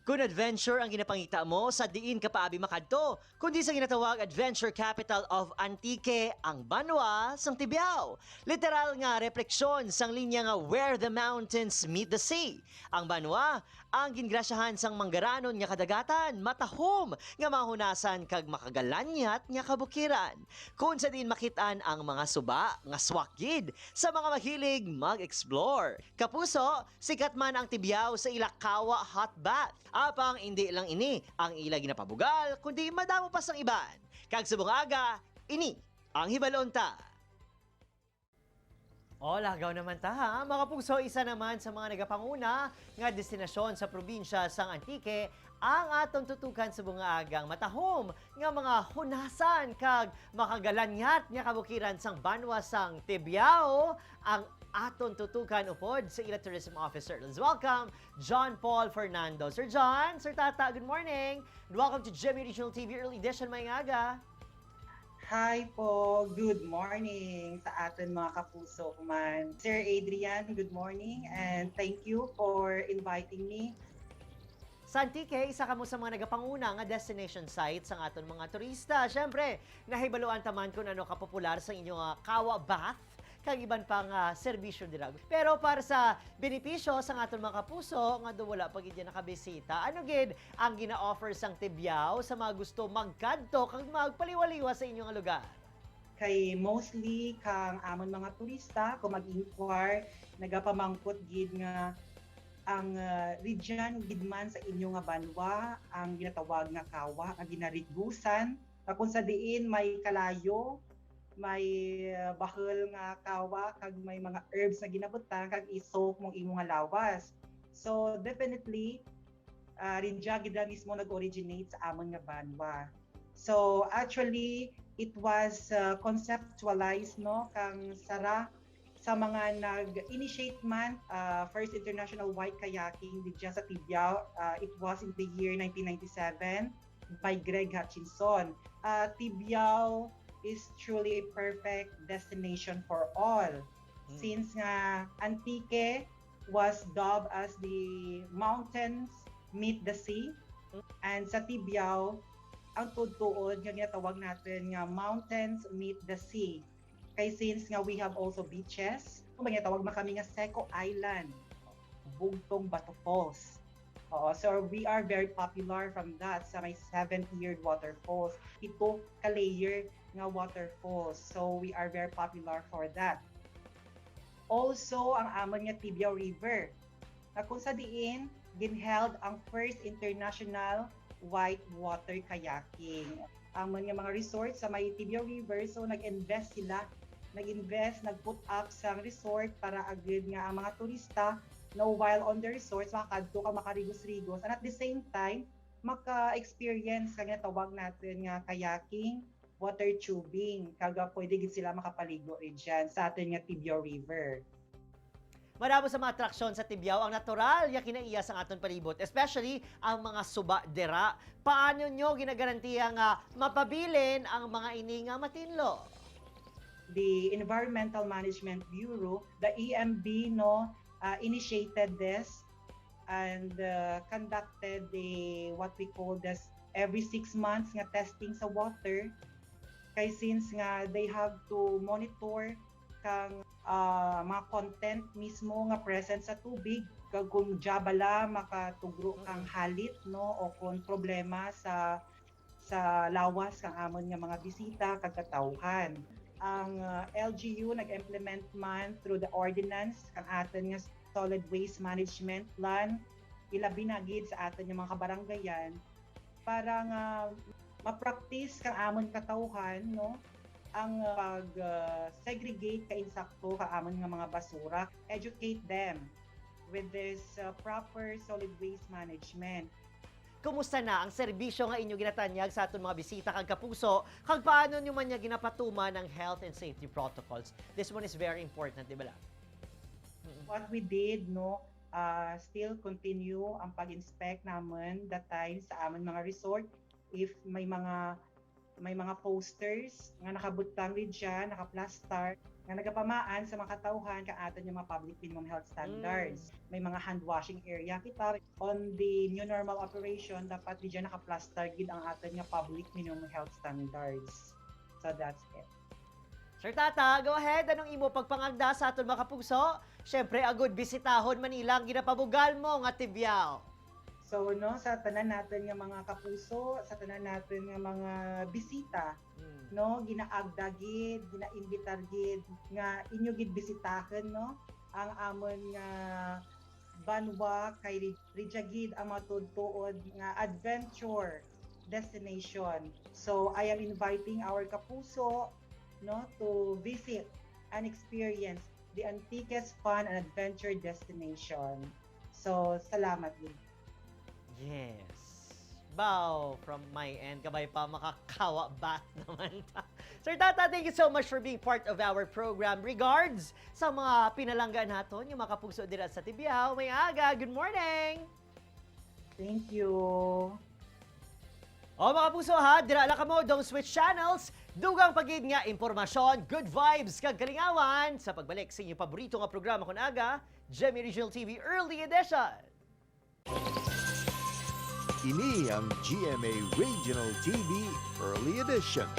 Kung adventure ang ginapangita mo, sa diin ka pa abi makadto, kundi sa ginatawag Adventure Capital of Antique, ang Banwa sang Tibiao. Literal nga refleksyon sang linya nga "Where the mountains meet the sea." Ang Banwa, ang gingrasyahan sang manggaranon nga kadagatan, matahom nga mahunasan kag makagalanyat nga kabukiran. Kung sa diin makitaan ang mga suba nga swak gid sa mga mahilig mag-explore. Kapuso, sikat man ang Tibiao sa ila Kawa Hot Bath. Apang hindi lang ini ang ila ginapabugal, kundi madamo pa sang iban. Kag subong aga, ini ang hibalon ta. O, lagaw naman ta ha. Mga kapuso, isa naman sa mga nagapanguna nga destinasyon sa probinsya sang Antique ang atong tutukan sa bunga agang matahom nga mga hunasan kag makagalanyat nga kabukiran sang Banwa sang Tibiao ang aton tutukan upod sa ila tourism officer. Let's welcome John Paul Fernando. Sir John, Sir Tata, good morning. And welcome to GMA Regional TV Early Edition. Maayong aga. Hi po, good morning sa atin mga kapuso man. Sir Adrian, good morning and thank you for inviting me. Sa Antique, isa kamo sa mga nagapanguna nga destination sites ang aton mga turista. Siyempre, nahibaluan taman kung ano kapopular sa inyong Kawa Bath kag iban pang serbisyo dira. Pero para sa benepisyo sa aton mga kapuso nga daw wala pa gid yan nakabisita, ano gid ang gina-offer sang Tibiao sa mga gusto magkadto kag magpaliwaliwa sa inyong lugar? Kay mostly kang amon mga turista kung mag-inquire, nagapamangkot gid nga ang region gid man sa inyo nga banwa ang ginatawag nga kawa nga ginarigusan nga kung sa diin may kalayo, may bahol nga kawa kag may mga herbs na ginabutang kag i-soak mong imong nga lawas. So definitely rinja gid ra mismo nag-originate sa amon nga banwa. So actually it was conceptualized, no, kang sara sa mga nag-initiate man first international white kayaking didya sa Tibiao. It was in the year 1997 by Greg Hutchinson. Tibiao is truly a perfect destination for all. Since nga Antique was dubbed as the mountains meet the sea and sa Tibiao ang tuod nga ginatawag natin nga mountains meet the sea. Kay since nga we have also beaches, kung ginatawag man kami nga Seco Island, Bugtong Bato Falls. Oo, so we are very popular from that sa may seven-tiered waterfalls. Ito ka-layer nga waterfalls. So we are very popular for that. Also, ang amon nga Tibiao River, na kung sa diin ginheld ang first international white water kayaking. Amon nga mga resort sa may Tibiao River, so nag-invest sila, nag-invest, nag-put up sa resort para agad nga ang mga turista no while on the resorts makakadto ka, makarigos-rigos and at the same time maka-experience ka nga tawag natin nga kayaking, water tubing, kaga pwede gid sila makapaligo rin dyan sa atin nga Tibiao River. Maramo sa mga atraksyon sa Tibiao ang natural ya kinaiya sa aton palibot, especially ang mga suba dira. Paano nyo ginagarantiya nga mapabilin ang mga ini nga matinlo? The Environmental Management Bureau, the EMB, no, initiated this and conducted the what we call this every 6 months nga testing sa water kay since nga they have to monitor kang mga content mismo nga present sa tubig kag kung bala makatugro kang halit, no, o kung problema sa lawas kang amon nga mga bisita kag katawhan. Ang LGU nag-implement man through the ordinance kang aton nga solid waste management plan, ilabi na gid sa aton nga mga kabaranggayan para nga ma-practice kang amon katawhan, no, ang pag segregate ka insakto ka amon nga mga basura, educate them with this proper solid waste management. Kumusta na ang serbisyo nga inyo ginatanyag sa aton mga bisita kag kapuso kag paano nyo man niya ginapatuman ang health and safety protocols? This one is very important, di ba lang? What we did, no, still continue ang pag-inspect naman that time sa amon mga resort if may mga posters nga nakabutang rin siya, naka-plaster. Nga nagapamaan sa mga katawhan kang aton yung mga public minimum health standards. May mga hand washing area kita. On the new normal operation, dapat di dyan naka-plaster gid ang aton nga public minimum health standards. So that's it. Sir Tata, go ahead. Anong imo pagpangagda sa aton mga kapugso? Siyempre, agud bisitahon Manila ang ginapabugal mo nga Tibiao. So no, sa tanan natin nga mga kapuso, sa tanan natin nga mga bisita, no, ginaagda gid, ginaimbitar gid nga inyo gid bisitahan, no, ang amon nga banwa kay ridya gid ang matuod nga adventure destination. So I am inviting our kapuso, no, to visit and experience the Antique's fun and adventure destination. So salamat gid. Yes. Bow from my end. Kabay pa makakawa back naman ta. Sir Tata, thank you so much for being part of our program. Regards sa mga pinalangga naton, yung mga kapugso dira sa Tibiao. May aga. Good morning! Thank you. O mga puso ha, dira lang kamo, don't switch channels. Dugang pagid nga impormasyon, good vibes, kag kalingawan sa pagbalik sa inyong paborito nga programa kun aga, GMA Regional TV Early Edition. Ini ang GMA Regional TV Early Edition.